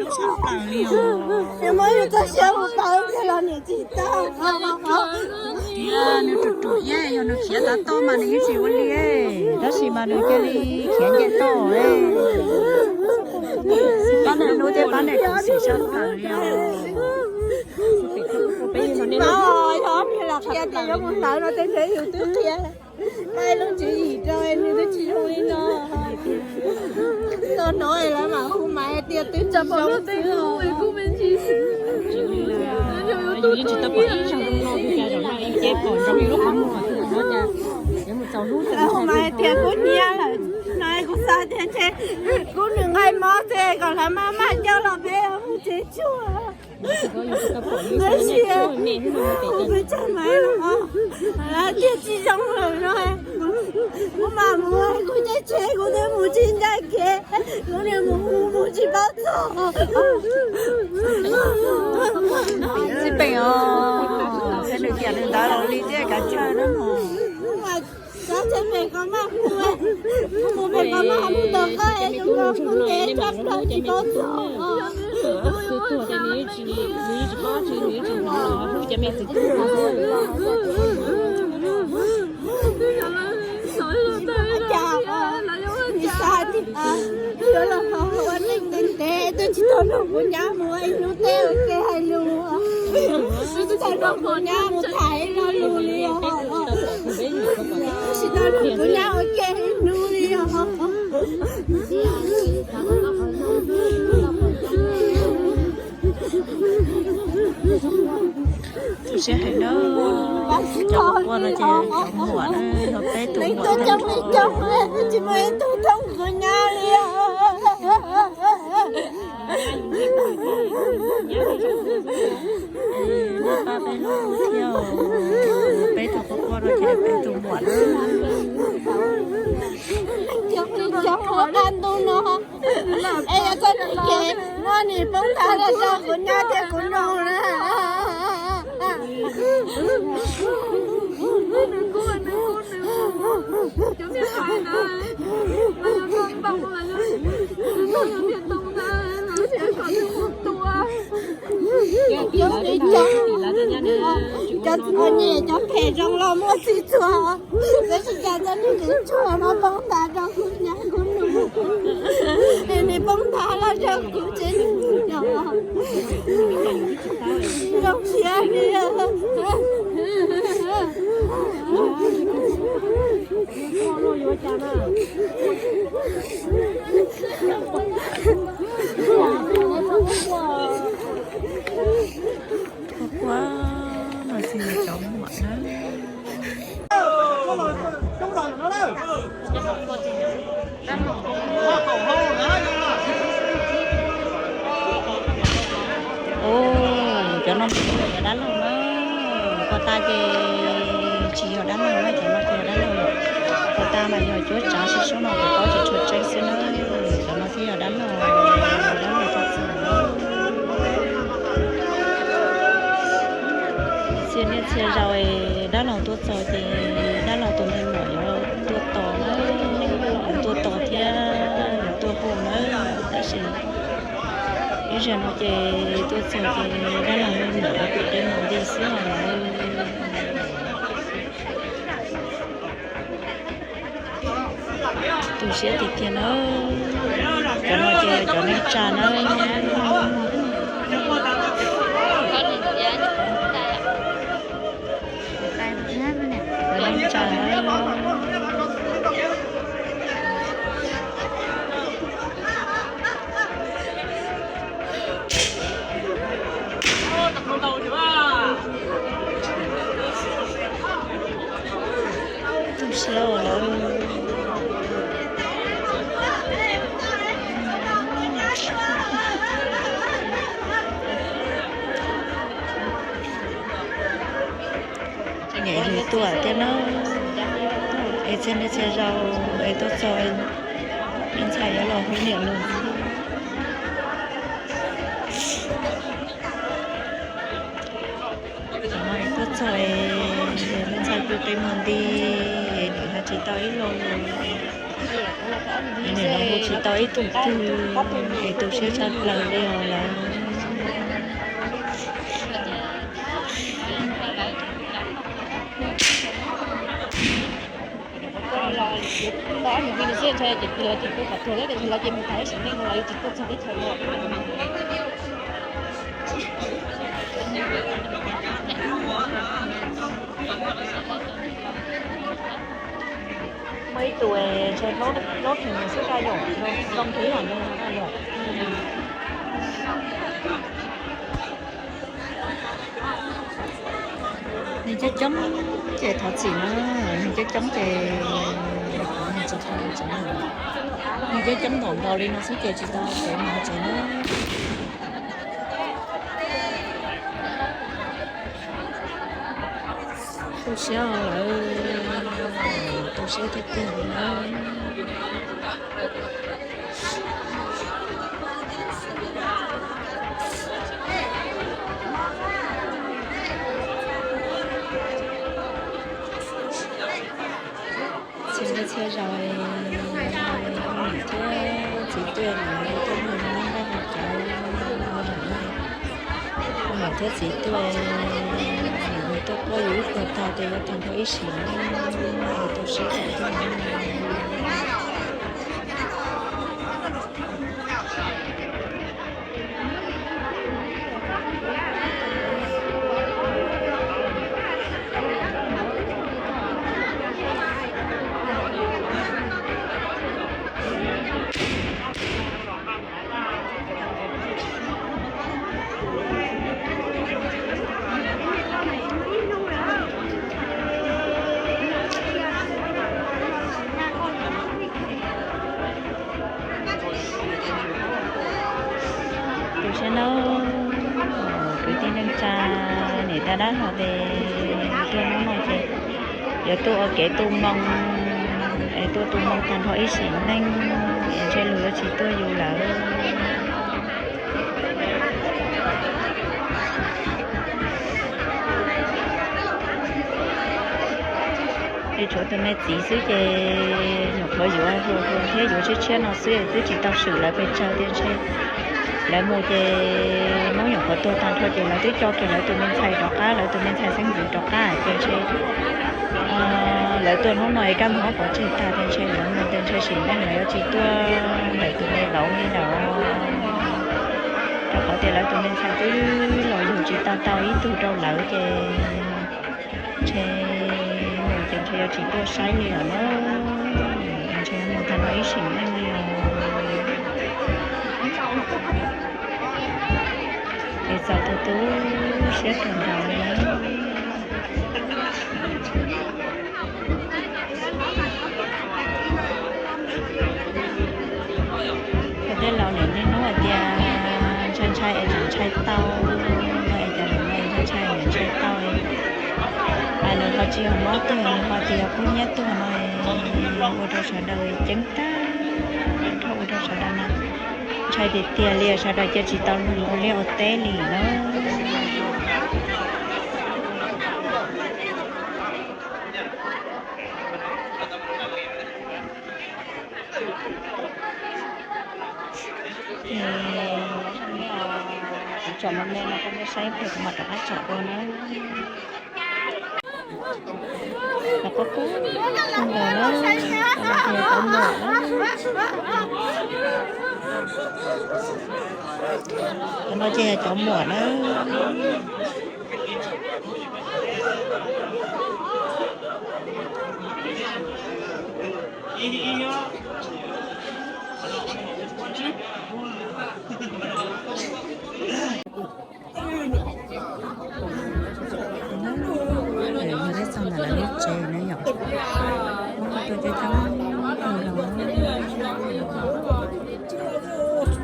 Tshaj plaws li os. Nws muab nws txoj sia mus pauv kiag los niam tsis tau. Tias nws ruam ruam iab, yog nws khiav tav toj mas nws yeej tsis ua li, tab sis mas nws cia li khiav nce toj. Pab niam hnub thiab pab niam khuv xim tshaj plaws li os. Qhia tias yuav mus hlawv no tej ntshe yus twb qhia lub tswv yim rau nws twb tsis zoo li no. Txog no lawv mam hu Maiv tias twb tsis zoo xwb. Yus yeej tsis tau pom ib zaug zoo no, cas zaum no ces pom zoo li lub qhov muag no cas. Hu Maiv tias kub hnyiab lawm no, kuv xav tias ntshe kub nws nqaij mob xwb, kom lawv maj maj coj los peb mus tsev tshuaj. Tab sis kuv peb tsa Maiv los, lawv tias tsis zoo lawm no. Kuv mam mus, kuv caij tsheb kuv twb mus tsis ncaj kev, kuv niam mus mus mus tsis paub txog. Txij pem os, nws tiam nws ntawd los li thiab kav tsawg na. Txhob tshee pem ko maj mus, mus pem ko maj mus tom qab es zoo nkaus kuv ntev tshaj plaws tsis paub txog. Tus tuag ces nws yeej tsis, nws yeej tsis paub tsis, nws yeej tsis hnov los hlub cov me txiv tub no xwb. Cas, nws xav tias yuav los ua neej ntev ntev twb tsis tau nrog kuv nyab mus ua ib hnub teb ua ke hais lus, twb tsis tau nrog kuv nyab mus tham ib lo lus li os. Twb tsis tau nrog kuv nyab ua ke ib hnub li os. Tu siab heev na. Cov quaj no ces cov muam na, yog peb tus muam na. Tsis muaj ib tug thooj kuv nyab li os. Pab peb hlub thiab, peb tus quaj quaj no ces peb tus muam na. Cov ua dab ntuj no, es yog txoj kev muab nws poob nthav los rau kuv nyab thiab kuv nus na. Cov nyem cov phem zoo los muaj txhij txhua, tab sis cas txoj niag tub tshuaj no poob nthav rau kuv nyab kuv nus, es nws poob nthav los rau kuv tsev neeg no. Zoo siab li. Quaj quaj no xwb cov muam na. Ua cov no yog dab laug na, pog tas ces tsis yog dab laug na, cov no tsis yog dab laug. Pog tas mas yog cuab tsav sib sub no kom paub tsis tshua tseeb xwb na. Cov no thiaj yog dab laug, dab laug tuaj txog. Txhia niaj txhia zaus dab laug tuaj txog ces dab laug tus me nyuam yuav tuaj tos na, yuav tuaj tos thiab yuav tuaj hu na, tab sis ib zaug no ces tuaj txog ces dab laug me nyuam yuav pw qe mus nti xwb os. Tu siab tiag tiag na. Cov no ces cov neej tsa na. Cov neej tsa na. Tu siab lawm. Nyem yus tuaj thiab na, es txhia niaj txhia zaus es tuaj txog, me ntxhais yuav los hu niam lus. Cov no es tuaj txog es me ntxhais pw qe mus nti, es niam hais tsis tau ib lo lus. Nim no hu tsis tau ib tug twg es tu siab tshaj plaws li os lawm. Muaj ib tug ntshe hlob, hlob tseem mus xwb, Kab Yom, Zoo Thib los ntshe Kab Yom. Neeg coob coob ces thov txim na, neeg coob coob ces, neeg coob coob npaum nkaus li no xwb ces tsis tau kev mus tsev na. Tu siab lawm, tu siab tiag tiag li na. Txhia txhia zaus, niam thiab txiv tuaj lawm, tuaj nrog noj nqaij haus cawv, niam thiab txiv tuaj, niam tuaj quaj yus ib pliag tag ces yuav tag nrho ib sim, tu siab tiag tiag. Tu siab nawb, kwv tij neej tsa, niam tais dab laug ces tuaj hnub no ces yuav tuaj ua kev tu moo, es tuaj tu moo tag nrho ib sim neej, es ntshe luag yuav tsis tuaj yus lawm. Es tshuav tus me txiv xwb ces nyuam qhuav yuav hluas hluas thiab yuav tshiab tshiab no xwb, twb tsis tau swm lawv pes tsawg tiag ntshe. Lawv mus ces Hmoob nyuam qhuav tuag tag nrho ces lawv twb coj kiag lawv tus me ntxhais rov qab, lawv tus me ntxhais xeeb ntxwv rov qab tiag ntshe. Lawv tuaj hnub no es kaj ntug pov tseg tag tiag ntshe lawv mus tiag ntshe sim neej lawv yuav tsis tuaj ntawm tus me vauv li lawm. Rau qhov tias lawv tus me ntxhais twb los yug tsis tau tau ib tug rau lawv ces ntshe mus ces ntshe yuav tsis tuaj saib li lawm na. Ntshe mus tag nrho ib sim neej li os. Es txaus tu tu siab kawg nkaus li na. Cov tej laus niaj hnub hais tias ntshai ntshai es tseem ntshai tau, es cov laus no ntshai ntshai es ntshai tau. Nws ho tsis yog mob tuag, nws ho tsis yog kub hnyiab tuag no, ua rau sawv daws ceeb tag, ua rau sawv daws no ntshai tiag tiag li, sawv daws cia tsis tau lug ua liaj ua teb li na. Kuv tsom me me no koj saib pliag kuv mam rov qab tsom dua na. Los qub qub nkaus na, los tias cov muam na. Cov no ces yog cov muam na. Yog peb txog ntawm lawv lub tsev na yom, muab tuaj coob coob los,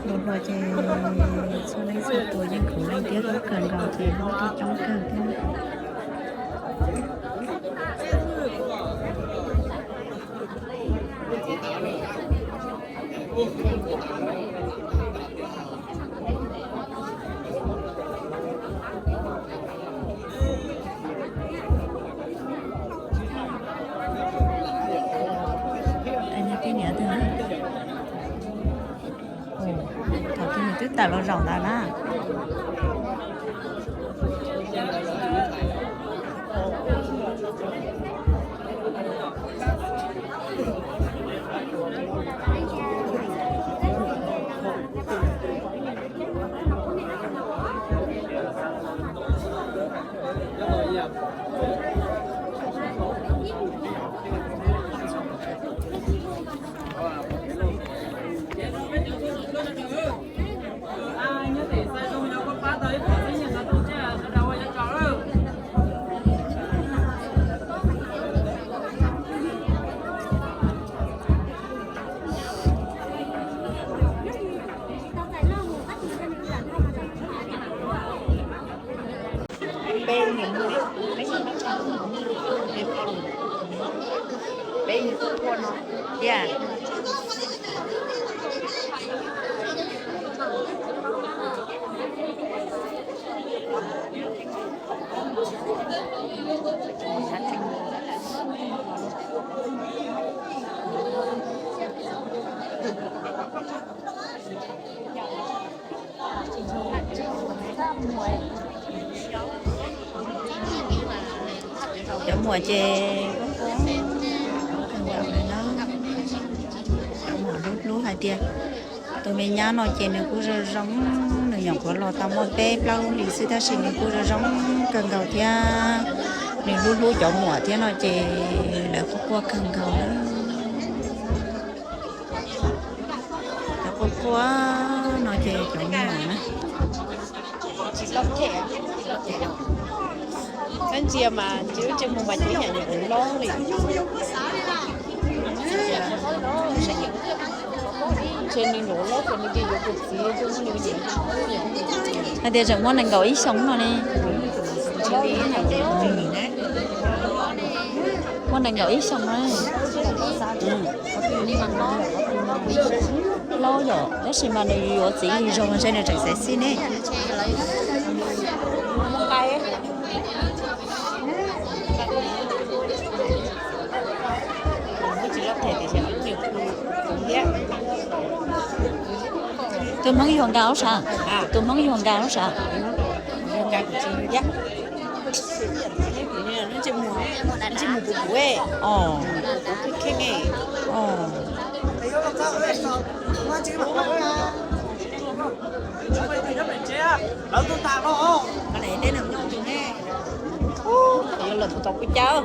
hluas hluas ces txhua leej txhua tus yeej khwv leej thiab, kub kawg nkaus ces muab tuaj coob kawg thiab. Niag tij niam Twb tawm los zaum ntawd na. Peb, peb no tiag. Cov muam ces kawg nkaus li na. Cov muam hlub hlub hais tias tus me nyab no ces nws kuj zoo zoo, nws nyuam qhuav los tau muaj peb plaub lub hlis xwb tab sis nws kuj zoo zoo kawg nkaus thiab. Nws hlub hlub cov muam thiab no ces lawv quaj quaj kawg nkaus na. Lawv quaj quaj no ces cov muam na. Ntsia mas ntshe lub ntsej muag mas cov nyuam nyuam loj li. Ntshe nws nyuam loj ces nws cia yuav tus txiv zoo li. Hais tias tseem muaj nees nkaum ib xyoos no ne. Muaj nees nkaum ib xyoos na. Laub yom, tab sis mas nws yuav txiv li zoo ntshe nws tseem xaiv xij ne. Tus Hmoob yuag nkas ub sav, tus Hmoob yuag nkas ub sav. Lawv tus tau kuv cav.